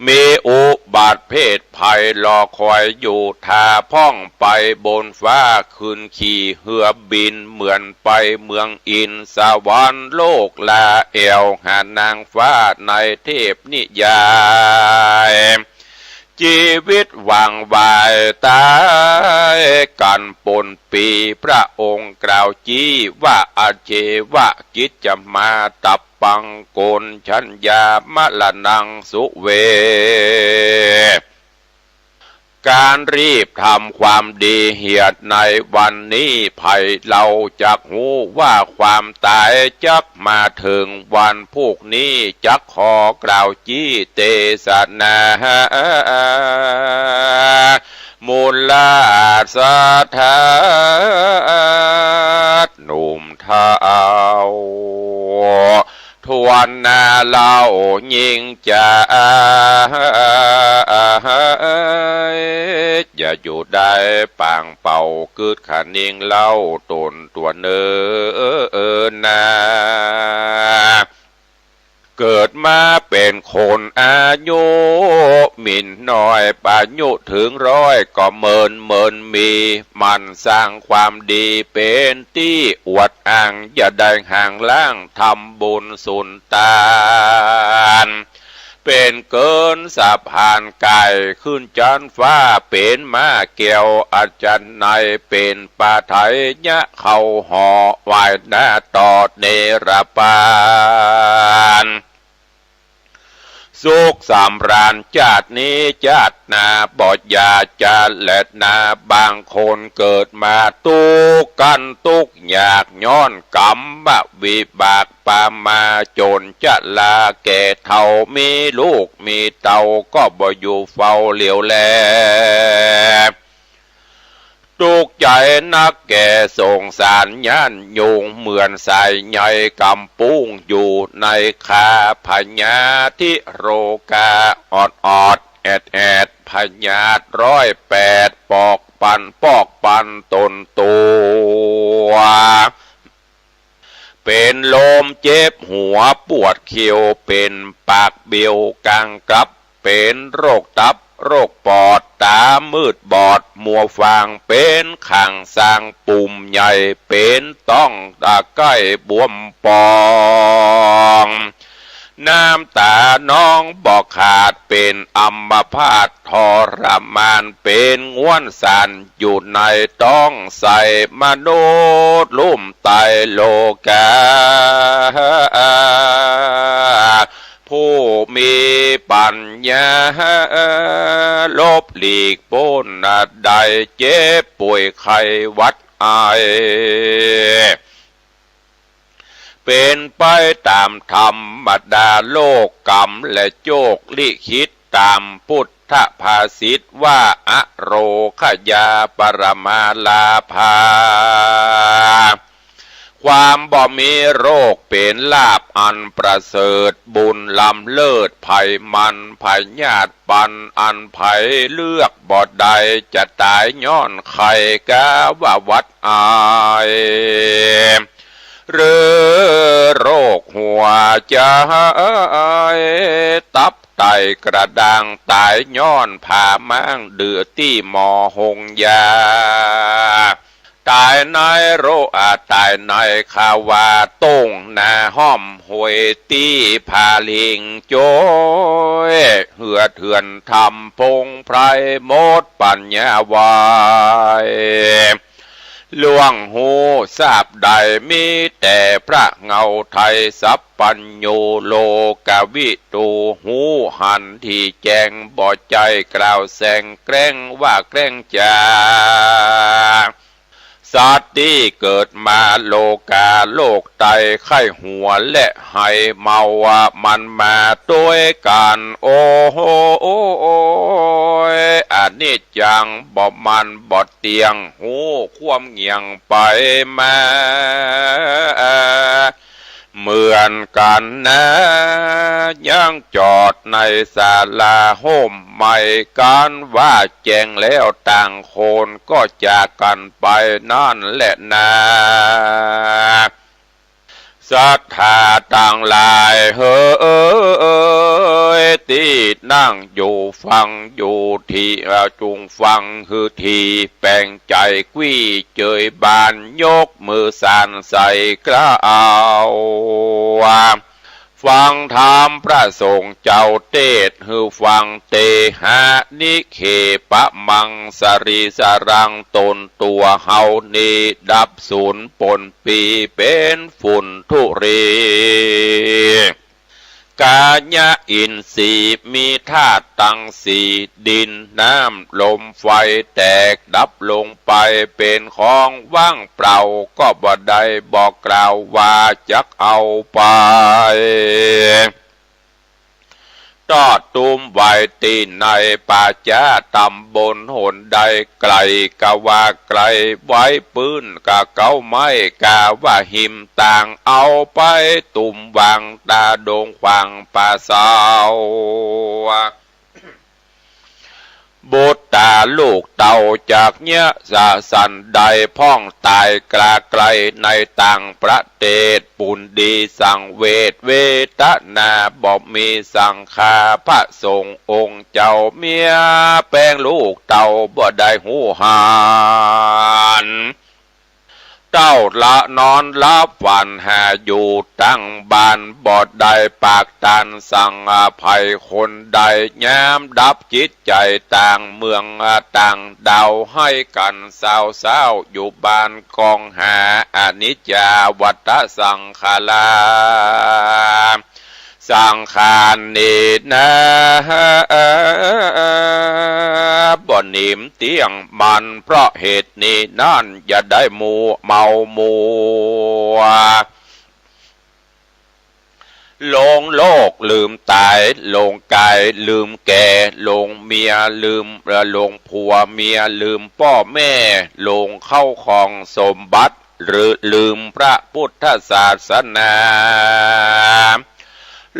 มีอุบัติเพศภัยรอคอยอยู่ ถ้าพ่องไปบนฟ้า ขึ้นขี่เฮือบิน เหมือนไปเมืองอินสวรรค์ โลกลาแอ่วหานางฟ้า ในเทพนิยาย จีวิตหว่างวายต๋ายกั๋นปนปี พระองค์กล่าวจี้ว่า อาเจวะกิจจมา ตัปปัง โกณฑัญญา มรณัง สุเว ก๋านรีบทำความดีเหียดในวันนี้ ใผเล่าจักฮู้ว่าความต๋ายจักมาเถิงวันพูกนี้ จักขอกล่าวจี้เตสนา มูลลาสถาหนุ่มเฒ่า ทวนหน้าเล่ายิ่งจะ อย่าอยู่ได้ปางเป่า กึ๊ดคะเนงเล่าต๋นตั๋วเน่อนา เกิดมาเป๋นคนอายุหมิ่นน้อย อายุเถิงร้อยก็เมินเมินมี หมั่นสร้างความดีเป๋นตี้อวดอ้าง อย่าได้ห่างล้างทำบุญสุนตาน เป๋นเกินสะพานก๋ายขึ้นจั๊นฟ้า เป๋นม้าแก้วอัศนัย เป๋นปาไถยะเข้าหอ ไหว้หน้าต่อเนรปาน สุขสำราญจาตินี้จาติหน้า บ่อย่าจะแลนา บางคนเกิดมาตุ๊กข์กั๋นตุ๊กข์ยาก ย้อนกรรมวิบากปามา จ๋นจะลาแก่เฒ่า มีลูกมีเต้าก็บ่อยู่เฝ้าเหลียวแล ตุ๊กข์ใจ๋นักแก่สงสารญาติโยม เหมือนสายใยกำปุ้งอยู่ในคา พญาธิโรคาออดๆ แอดๆ พยาธิร้อยแปด ปอกปันปอกปันตนตั๋ว เป๋นลมเจ็บหัวปวดเขี้ยว เป๋นปากเบียวกางกลับ เป๋นโรคตับโรคปอด ต๋ามืดบอดมัวฟาง เป๋นข้างสร้างปุ่มใหญ่ เป๋นต๊องตะไคร่บวมป่อง น้ำต๋านองบ่ขาด เป๋นอัมพาตทรมาน เป๋นง่วนสานอยู่ในต๊องไส้ มนุษย์ลุ่มไตโลกา ผู้มีปัญญาหลบหลีกป๊นได้เจ็บป่วยไข้หวัดไอ เป๋นไปต๋ามธรรมดาโลก กรรมและโจคลิขิต ต๋ามพุทธภาษิตว่า อโรคยาปรมาลาภา ความบ่มีโรคเป๋นลาภอันประเสริฐ บุญล้ำเลิศ ไผมันพยาธิปัน อันไผเลือกบ่ได้ จะต๋ายย้อนไข้กาว่าหวัดไอ หรือโรคหัวใจ๋ ตับไตกระด้างต๋าย ย้อนผาม้างดื้อตี้หมอหงยา ต๋ายในโรค อ่า ต๋ายในคาวา ต้งหน้าห้อมห้วยตี้ผาลิงโจ๊ย เหือดเถื่อนทำพงไพร หมดปั๋ญญาไหว ล่วงฮู้ทราบได้ มีแต่พระเหง้าไทย สัพพัญญูโลกวิทู ฮู้หันตี้แจ้ง บ่ใจ้กล่าวแสงแกล้งว่าแกล้งจ๋า สัตว์ตี้เกิดมาโลก๋า โรคไตไข้หัวและไฮเมา มันมาตวยกั๋น โอ้โห โอ้ย อนิจจัง บ่มั่นบ่เตี้ยง ฮู้ความเหงี่ยงไปมา เหมือนกั๋นนา ยังจอดในศาลาฮ่มไหม้กั๋น ว่าแจ้งแล้วต่างคนก็จากกั๋นไป นั้นแหละนา ศรัทธาตังหลายเหย ตี้นั่งอยู่ฟังอยู่ตี้ เอ่อ จุ่งฟังหื้อตี้ แป๋งใจ๋กวี้เจยบาน ยกมือสรรใส่เกล้า ฟังธรรมพระสงฆ์เจ้าเตสน์หื้อฟัง เตหะนิเคปะมัง สรีสะรัง ต๋นตั๋วเฮานี้ ดับสูญปนปี้ เป๋นฝุ่นธุลี กายะอินทรีย์มีธาตุตังสี่ ดิน น้ำ ลม ไฟ แตกดับลงไป เป๋นของว่างเปล่า ก็บ่ได้บอกกล่าวว่าจักเอาไป ตอดตุ้มไว้ตี้ไหน ป่าจ๊าต๋ำบลหนใด ไก๋กาว่าไก๋ ไว้ปื้นกาเก๊าไม้ กาว่าหิมตาง เอาไปตุ้มวางต๋าดงขวางป่าเซา บุตต๋าลูกเต้าจักเยียะสะสันใด พ่องต๋ายกล้าใกล้ในต่างประเตศ ปุนดีสังเวชเวทนาบ่มีสังขา พระสงฆ์องค์เจ้าเมียแป๋งลูกเต้าบ่ได้ฮู้หัน เต้าละนอนหลับฝันหาอยู่ตังบ้าน บ่ได้ปากตันสังภัยคนใด ยามดับจิตใจ๋ต่างเมืองต่างดาว หื้อกั๋นเศร้าๆ อยู่บ้านกองหา อนิจจาวัฏฏะสังขารา สังขารนี้นา บ่นิ่มเตี้ยงมั่น เพราะเหตุนี้นั้น อย่าได้มัวเมามัว หลงโลกลืมต๋าย หลงก๋ายลืมแก่ หลงเมียลืม เอ่อ หลงผัวเมียลืมป้อแม่ หลงเข้าของสมบัติ หรือลืมพระพุทธศาสนา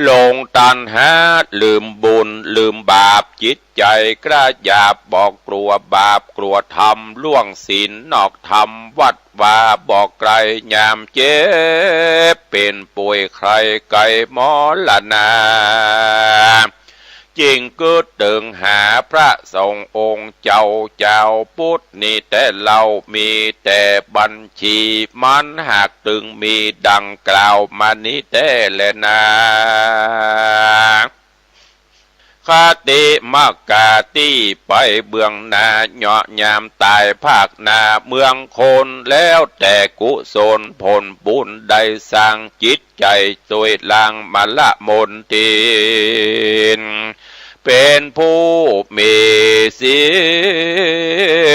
หลงตัณหา ลืมบุญ ลืมบาป จิตใจ๋กล้าหยาบ บ่กลัวบาป กลัวธรรม ล่วงศีลนอกธรรม วัดวาบ่ไกล ยามเจ็บเป๋นป่วย ใคร่ไก๋มรณา จึ่งกึ๊ดเติงหาพระสงฆ์องค์เจ้า เจ้าปุทธนี้แต๊เล่า มีแต่บัญชีมันหากตึงมีดังกล่าวมานี้แต๊แลนา คติมกาตี้ไปเบื้องหน้า เยาะยามต๋ายภาคหน้าเมืองคน แล้วแต่กุศลผลบุญได้สร้างจิต ใจ๋ซ่วยล้างมลมลทิน เป๋นผู้มีศี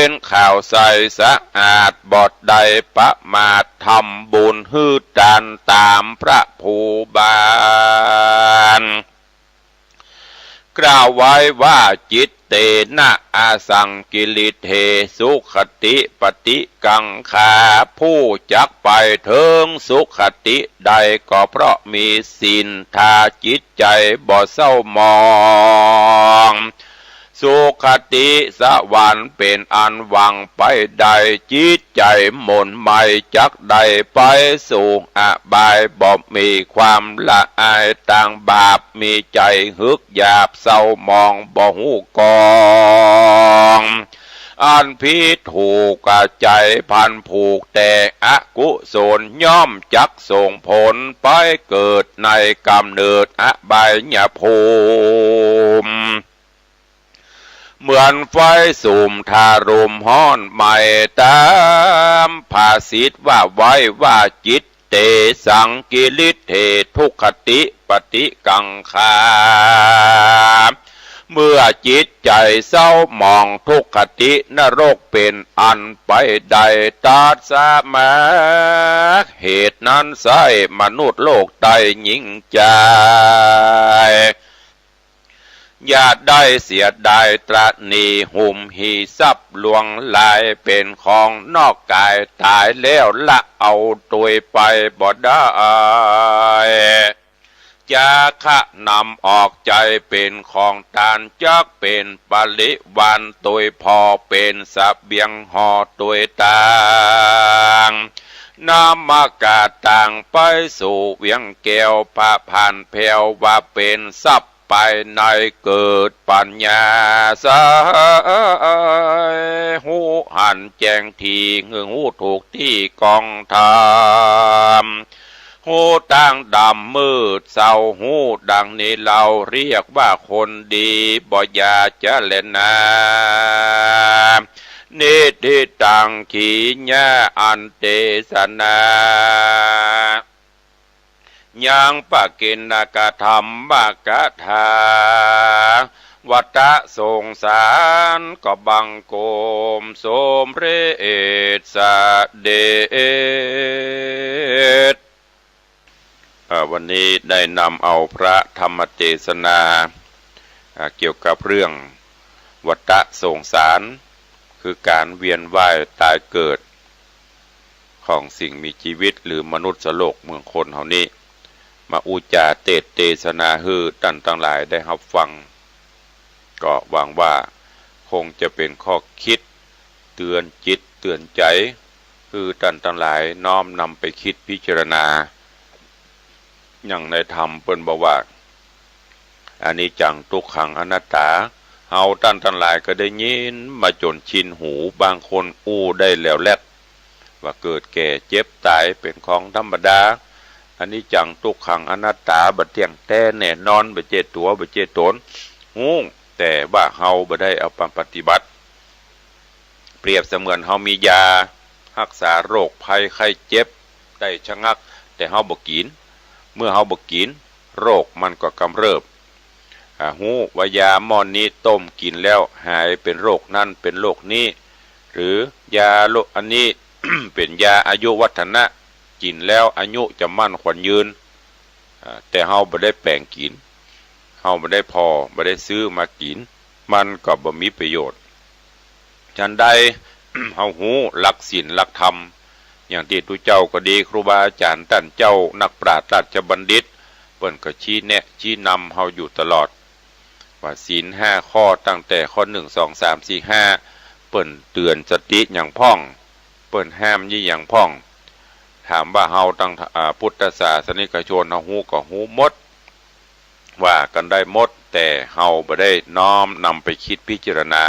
ลขาวใสสะอาด บ่ได้ประมาท ทำบุญหื้อตานต๋ามพระภูบาล กล่าวไว้ว่า จิตเตนะ อสังกิริเท สุขติปฏิกังขา ผู้จักไปเถิงสุขติได้ ก็เพราะมีศีล ถ้าจิตใจ๋บ่เศร้าหมอง สุคติสวรรค์เป๋นอันหวังไปได้ จิตใจ๋หม่นไหม้จักได้ไปสู่อบาย บ่มีความละอายตางบาป มีใจ๋หึกหยาบเศร้าหมองบ่ฮู้กอง อันผิดถูก ใจ๋พันผูกแต่อกุศล ย่อมจักส่งผลไปเกิดในก๋ำเนิดอบายภูมิ เหมือนไฟสุมถ้าลมฮ้อนไหม้ ต๋ามภาษิตว่าไว้ว่า จิตเตสังกิริเถ ทุคคติปฏิกังขา เมื่อจิตใจ๋เศร้าหมอง ทุคคตินรกเป๋นอันไปได้ ตัสมา เหตุนั้นไส้มนุษย์โลกได้หญิงจาย อย่าได้เสียดายตระหนี่ หุมหีทรัพย์หลวงหลาย เป๋นของนอกก๋าย ต๋ายแล้วละเอาตวยไปบ่ได้ จาคะนำออกใจ๊เป๋นของตาน จักเป๋นปริวารตวยผ่อ เป๋นเสบียงห่อตวยตาง นำก๋าตางไปสู่เวียงแก้ว พระพานแผ้วว่าเป๋นทรัพย์ ไปในเกิดปัญญาใส ฮู้หันแจ้งตี้ คือฮู้ถูกตี้กองธรรม ฮู้ตางดำมืดเศร้า ฮู้ดังนี้เฮาเรียกว่าคนดี บ่อย่าจะแลนา นิทธิตัง กิริยาอันเตสนา ยังปะกิณกธรรมกถา วัตตะสงสาร ก็บังคมสมเร็จเสด็จ เอ่อ วันนี้ได้นำเอาพระธรรมเตสนา อ่า เกี่ยวกับเรื่องวัตตะสงสาร คือก๋านเวียนว่ายต๋ายเกิด ของสิ่งมีจีวิตหรือมนุษย์โลกเมืองคนเฮานี้ มาอู้จ๋าเตสน์เตสนาหื้อต้านตังหลายได้ฮับฟัง ก็หวังว่าคงจะเป๋นข้อคิดเตื๋อนจิตเตื๋อนใจ๋ หื้อต้านตังหลายน้อมนำไปคิดพิจารณา อย่างในธรรมเปิ้นบอกว่า อนิจจัง ทุกขัง อนัตตา เฮาต้านตังหลายก็ได้ยินมาจ๋นชินหู บางคนอู้ได้แหลวแหลด ว่าเกิดแก่เจ็บต๋ายเป๋นของธรรมดา อนิจจัง ทุกขัง อนัตตา บ่เตี้ยงแต๊แน่นอน บ่ใจ้ตั๋ว บ่ใจ้ต๋น ฮู้ แต่ว่าเฮาบ่ได้เอามาปฏิบัติ เปรียบเสมือนเฮามียาฮักษาโรคภัยไข้เจ็บได้ชะงัก แต่เฮาบ่กิ๋น เมื่อเฮาบ่กิ๋น โรคมันก็กำเริบ อ่า ฮู้ว่ายาหม้อนี้ต้มกิ๋นแล้วหายเป๋นโรคนั้นเป๋นโรคนี้ หรือยาโรคอันนี้ เป๋นยาอายุวัฒนะ กิ๋นแล้วอายุจะมั่นขวัญยืน อ่า แต่เฮาบ่ได้แป๋งกิ๋น เฮาบ่ได้ผ่อ บ่ได้ซื้อมากิ๋น มันก็บ่มีประโยชน์ ฉันใด เฮาฮู้หลักศีลหลักธรรม อย่างตี้ตุ๊เจ้าก็ดี ครูบาอาจ๋ารย์ต้านเจ้า นักปราชญ์ราชบัณฑิต เปิ้นก็ชี้แนะชี้นำเฮาอยู่ตลอด ว่าศีลห้าข้อตั้งแต่ข้อหนึ่ง สอง สาม สี่ ห้า เปิ้นเตื๋อนสติหยังพ่อง เปิ้นห้ามยี่หยังพ่อง ถามว่าเฮาตัง อ่า พุทธศาสนิกชนเฮาฮู้ก็ฮู้หมด ว่ากั๋นได้หมด แต่เฮาบ่ได้น้อมนำไปคิดพิจารณา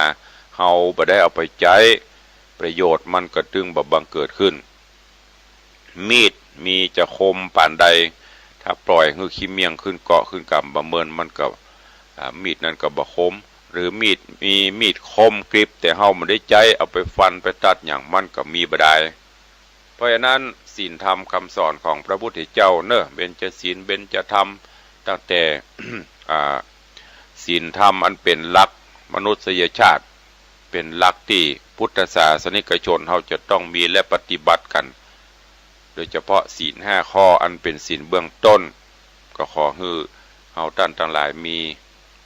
เฮาบ่ได้เอาไปใจ๊ ประโยชน์มันก็ตึงบ่บังเกิดขึ้น มีดมีจะคมปานใด ถ้าปล่อยหื้อขี้เมี้ยงขึ้นเกาะขึ้นกำบ่เมิน มันก็ อ่า มีดนั้นก็บ่คม หรือมีด มีมีดคมกริบ แต่เฮาบ่ได้ใจ๊เอาไปฟันไปตัดหยัง มันก็มีบ่ดาย เพราะฉะนั้นศีลธรรมคำสอนของพระพุทธเจ้าเนอะ เบญจศีล เบญจธรรม ตั้งแต่ อ่า ศีลธรรมอันเป๋นหลักมนุษยชาติ เป๋นหลักตี้พุทธศาสนิกชนเฮาจะต้องมีและปฏิบัติกั๋น โดยเฉพาะศีลห้าข้ออันเป๋นศีลเบื้องต้น ก็ขอหื้อเฮาต้านตังหลายมี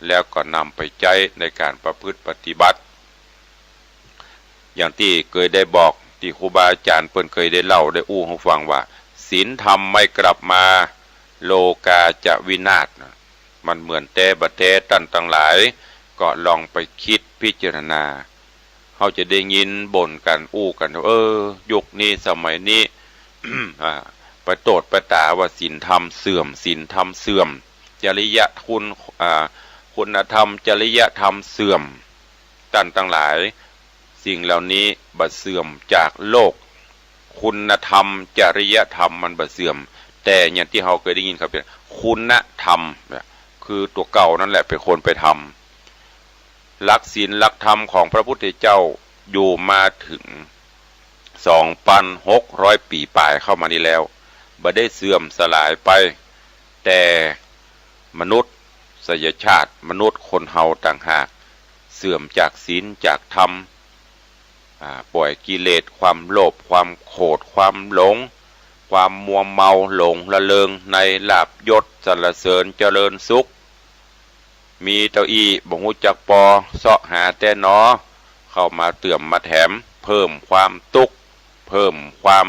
แล้วก็นำไปใจ๊ในก๋านประพฤติปฏิบัติ อย่างตี้เกยได้บอก ตี้ครูบาอาจ๋ารย์เปิ้นเกยได้เล่าได้อู้หื้อฟังว่า ศีลธรรมไม่กลับมา โลกาจะวินาศ นะ มันเหมือนแต๊บ่แต๊ ต้านตังหลาย ก ก็ลองไปกึ๊ดพิจารณา เฮาจะได้ยินบ่นกั๋นอู้กั๋น เออ ยุคนี้สมัยนี้ อ่า ไปโต้ษไปต๋าว่าศีลธรรมเสื่อม ศีลธรรมเสื่อม จริยคุณ อ่า คุณธรรม จริยธรรมเสื่อม ต้านตังหลาย สิ่งเหล่านี้บ่เสื่อมจากโลก คุณธรรม จริยธรรมมันบ่เสื่อม แต่อย่างตี้เฮาเกยได้ยินเขาเปรียบ คุณธรรมเนี่ย คือตั๋วเก่านั่นแหละเป๋นคนไปทำ หลักศีลหลักธรรมของพระพุทธเจ้าอยู่มาเถิง สองปันหกร้อย ปี๋ป๋ายเข้ามานี้แล้ว บ่ได้เสื่อมสลายไป แต่มนุษยชาติ มนุษย์คนเฮาต่างหาก เสื่อมจากศีลจากธรรม อ่า ป่อยกิเลส ความโลภ ความโขด ความหลง ความมัวเมาหลงระเริงในลาภยศสรรเสริญเจริญสุข มีเต้าอี้บ่ฮู้จักปอ เซาะหาแต่หนอ เข้ามาเติ่มมาแถม เพิ่มความตุ๊กข์ เพิ่มความ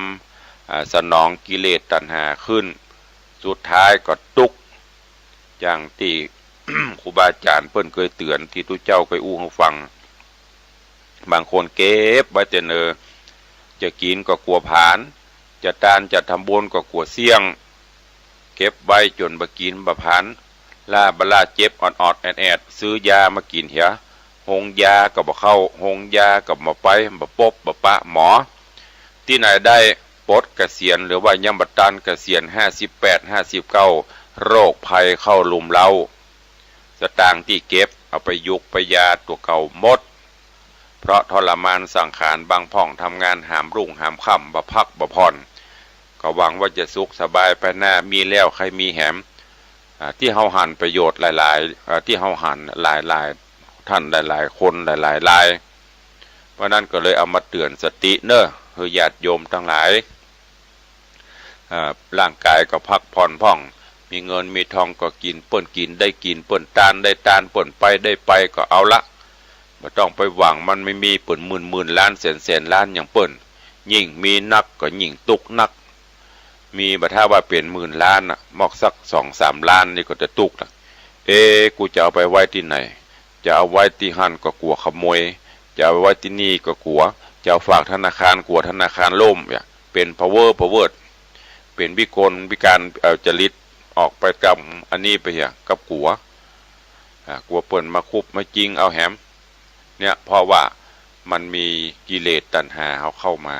อ่า สนองกิเลสตัณหาขึ้น สุดท้ายก็ตุ๊กข์ อย่างตี้ ครูบาอาจ๋ารย์เปิ้นเกยเตื๋อน ตี้ตุ๊เจ้าเกยอู้หื้อฟัง บางคนเก็บไว้แต่เนิน จะกิ๋นก็กั๋วผลาญ จะตานจะทำบุญก็กั๋วเสี้ยง เก็บไว้จ๋นบ่กิ๋นบ่ผลาญ ล้าบ่ล้าเจ็บออดๆ แอดๆ ซื้อยามากิ๋นเหีย โฮงยาก็บ่เข้า โฮงยาก็บ่ไป บ่ปบบ่ปะหมอ ตี้ไหนได้ปลดเกษียณ หรือว่ายังบ่ตานเกษียณ ห้าสิบแปด ห้าสิบเก้า โรคภัยเข้ารุมเร้า สตางค์ตี้เก็บเอาไปยุกไปยาตั๋วเก่าหมด เพราะทรมานสังขาร บางพ่องทำงานหามรุ่งหามค่ำ บ่พักบ่ผ่อน ก็หวังว่าจะสุขสบายไปหน้า มีแล้วใค่มีแหม อ่า ตี้เฮาหันประโยชน์หลายๆ อ่า ตี้เฮาหันหลายๆ ท่านหลายๆ คนหลายๆ ราย เพราะนั้นก็เลยเอามาเตื๋อนสติเน่อ หื้อญาติโยมตังหลาย อ่า ร่างก๋ายก็พักผ่อนพ่อง มีเงินมีทองก็กิ๋น เปิ้นกิ๋นได้กิ๋น เปิ้นตานได้ตาน เปิ้นไปได้ไปก็เอาละ บ่ต้องไปหวังมัน บ่มีเปิ้นหมื่นๆ ล้าน แสนๆ ล้านอย่างเปิ้น ยิ่งมีนักก็ยิ่งตุ๊กข์นัก มีบ่ถ้าว่าเป๋นหมื่นล้านน่ะ มอกสักสองสามล้านนี่ก็จะตุ๊กข์ละ เอ๊ะ กูจะเอาไปไว้ตี้ไหน จะเอาไว้ตี้หั้นก็กั๋วขโมย จะเอาไว้ตี้นี่ก็กั๋ว จะเอาฝากธนาคารกั๋วธนาคารล่มเนี่ย เป๋นพะเว้อพะเวิด เป๋นวิกลวิการ เอ่อ จริต ออกไปกำอันนี้ไปเหีย กับกั๋ว อ่า กั๋วเปิ้นมาคุบมาจิงเอาแหม เนี่ย เพราะว่ามันมีกิเลสตัณหาเฮาเข้ามา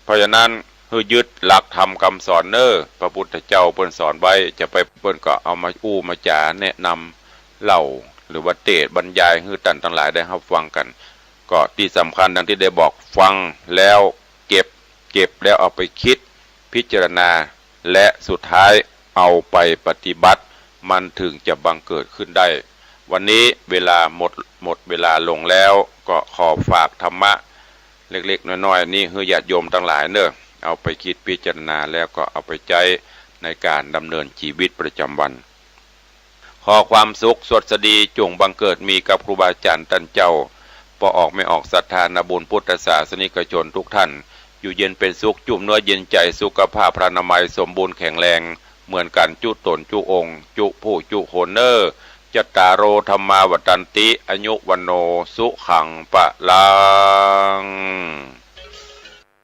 เพราะฉะนั้นหื้อยึดหลักธรรมกำสอนเน่อ พระพุทธเจ้าเปิ้นสอนไว้ จะไปเปิ้นก็เอามาอู้มาจ๋าแนะนำเล่า หรือว่าเตสน์บรรยายหื้อต้านตังหลายได้ฮับฟังกั๋น ก็ตี้สำคัญดังตี้ได้บอก ฟังแล้วเก็บ เก็บแล้วเอาไปกึ๊ดพิจารณา และสุดท้ายเอาไปปฏิบัติ มันเถิงจะบังเกิดขึ้นได้ วันนี้เวลาหมด หมดเวลาลงแล้ว ก็ขอฝากธรรมะเล็กๆ น้อยๆ นี้หื้อญาติโยมตังหลายเน่อ เอาไปกึ๊ดพิจารณาแล้วก็เอาไปใจ๊ในก๋านดำเนินจีวิตประจำวัน ขอความสุขสวัสดีจุ่งบังเกิดมีกับครูบาอาจ๋ารย์ต้านเจ้า ป้อออกแม่ออกศรัทธานาบุญพุทธศาสนิกชนทุกท่าน อยู่เย็นเป๋นสุข จุ่มเนื้อเย็นใจ๋ สุขภาพพรรณนามัยสมบูรณ์แข็งแรงเหมือนกั๋นจุ๊ต๋นจุ๊องค์ จุ๊ผู้จุ๊คนเน่อ จัตตาโร ธัมมา วัฑฒันติ อายุ วัณโณ สุขัง พลัง